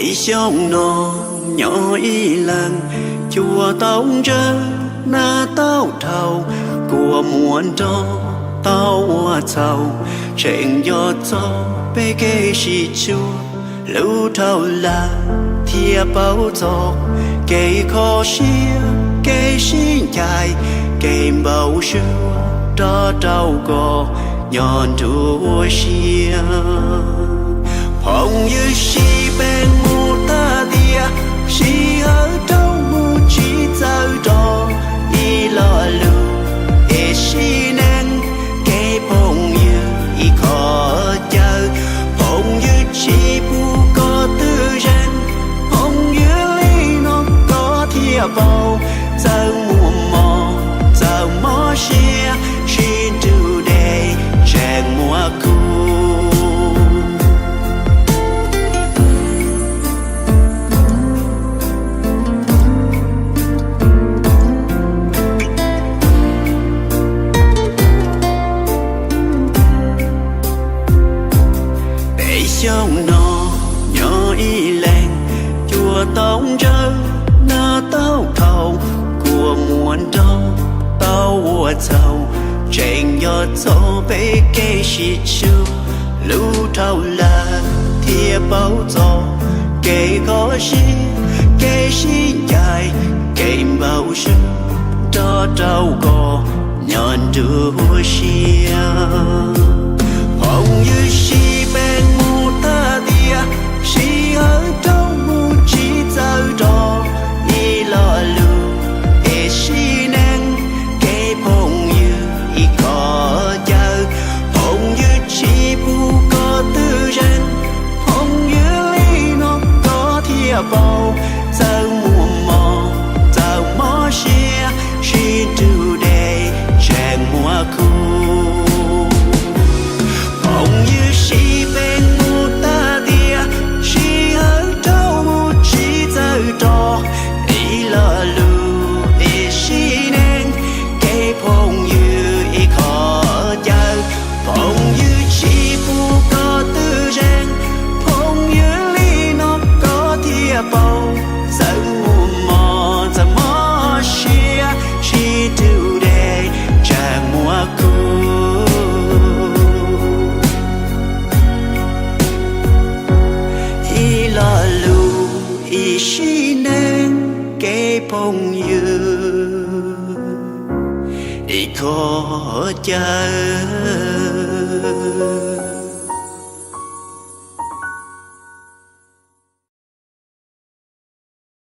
Ib xyoos no nyob ib leeg, cuab tau ntsawg nab tau dhau, kua muag nrog tau ua txhaum, tseem nco txog peb kev sib tshua lub dhau lawm thiaj paub txog kev kho siab kev sib ncaim kev npau suav rov rau koj nyob nruab siab. Phooj ywg sib pheej mus tag tias sij hawm rau mus tsis txawj rov, ib lo lus es sib neeg kev phooj ywg ib qho caw. Phooj ywg tsis pub koj twb zeeg, phooj ywg li no koj thiaj paub, txawm muaj mob txawm mob siab, sib nrug deb tseem muaj kuv. Peb xyoos no nyob ib leeg, cuab tau ntsawg nab tau dhau, kua muag nrog tau ua txhaum, tseem nco txog peb kev sib tshua lub dhau lawm thiaj paub txog kev kho siab kev sib ncaim kev npau suav rov rau koj nyob nruab siab. Phooj ywg sib pheej mus tag tias sij hawm rau mus tsis txawj rov, ib lo lus es sib neeg kev phooj ywg ib qho caw. Phooj ywg tsis pub koj twb zeeg, phooj ywg li no koj thiaj paub, txawm muaj mob txawm mob siab, sib nrug deb tseem muaj kuv. Phooj ywg sib pheej mus tag tias sij hawm rau mus tsis txawj rov, ib lo lus es sib neeg kev phooj ywg ib qho caw. Phooj ywg tsis pub koj twb zeeg, phooj ywg li no koj thiaj paub, txawm muaj mob txawm mob siab, sib nrug deb tseem muaj kuv. Ib lo lus es sib neeg kev phooj ywg ib qho caw.